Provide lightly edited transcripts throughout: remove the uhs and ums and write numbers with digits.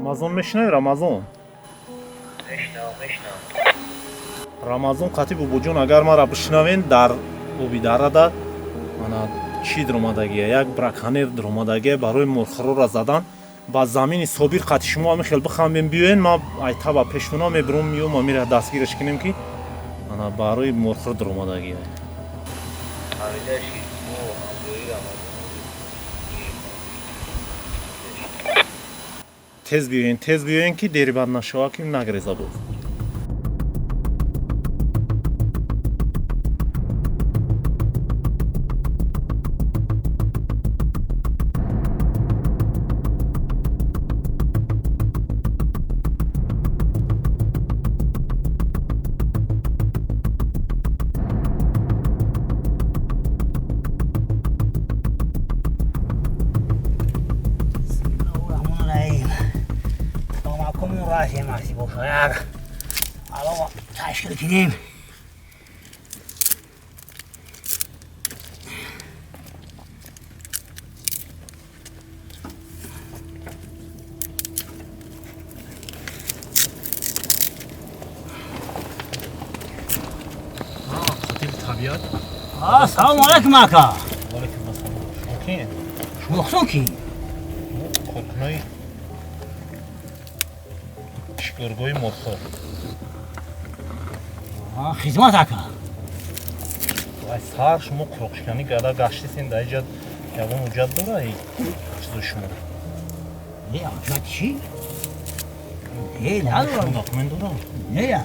Рамазон мешнавӣ, Рамазон? Мешнавам, мешнавам. Рамазон қати бобоҷон, агар мара бишнавен, дар Обидарада ана чӣ дуромадагия, як браконьер дуромадагия барои мурхӯрора задан ба замини Собир. Қати шумо ҳамин хел бихамбем, биёен, ман айтаба пешвона мебурам, миём, амира дастгираш кунем, ки ана барои мурхӯр дуромадагия. Фамилияш мо ҳамроҳи Рамазон. Тез биёен, тез биёен, ки дери бад нашава, ки нагреза боз. تشکیل کنیم. Қотили табиат. سلام علیکم ака. Валайкум ассалом. Шумо киен? Шумо худтон ки? Коркунои шикоргоҳи мурхӯр. Хизмат, ака. Вай, сар шумо қуруқшиканӣ гада гаштисен, дар иҷа ягон ҳуҷҷат дора чизои шумо? Не, ҳуҷҷат чӣ? Не, надорам. Документ дорам? Не,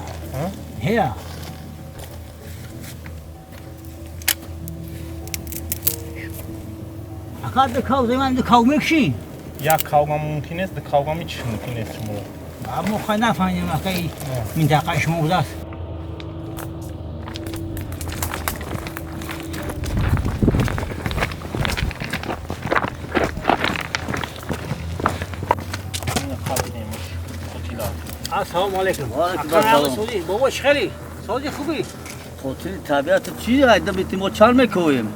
не. Ака, ду кав зиман, ду кав мекушӣ. Як кавгам мумкин нест, ду кавгам ҳеч мумкин нест шумо. Мо хай нафаҳмидем, ака, минтақаи шумо будааст. Ассалому алайкум. Алайкум. Бобо, чӣ хели? Сози хубӣ? Қотили табиат чӣ айда бити, мо чанд мекӯем?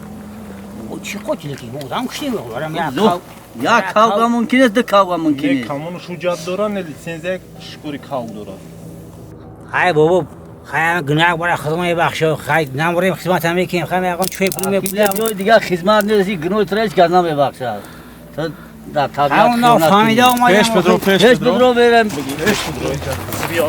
Чӣ қотиле ки? Мо одам куштем. Як кавга мумкин нест, ду кавга мумкин Не нест. Камону ҳуҷҷат дора, не литсензия шикори кав дора. Хай бобо, хай, гуноҳ бара худо мебахшо. Хай, намурем, хизмат ҳам мекунем. Хай, ягон чӯй пул мепулем. Ҷои дигар хизмат нест, гуноҳи тура ҳеҷ кас намебахшад. То дар табиат Ҳамон нофаҳмида омадем. Пеш бидро, пеш. Пеш бидро, берем. Пеш бидро, биё.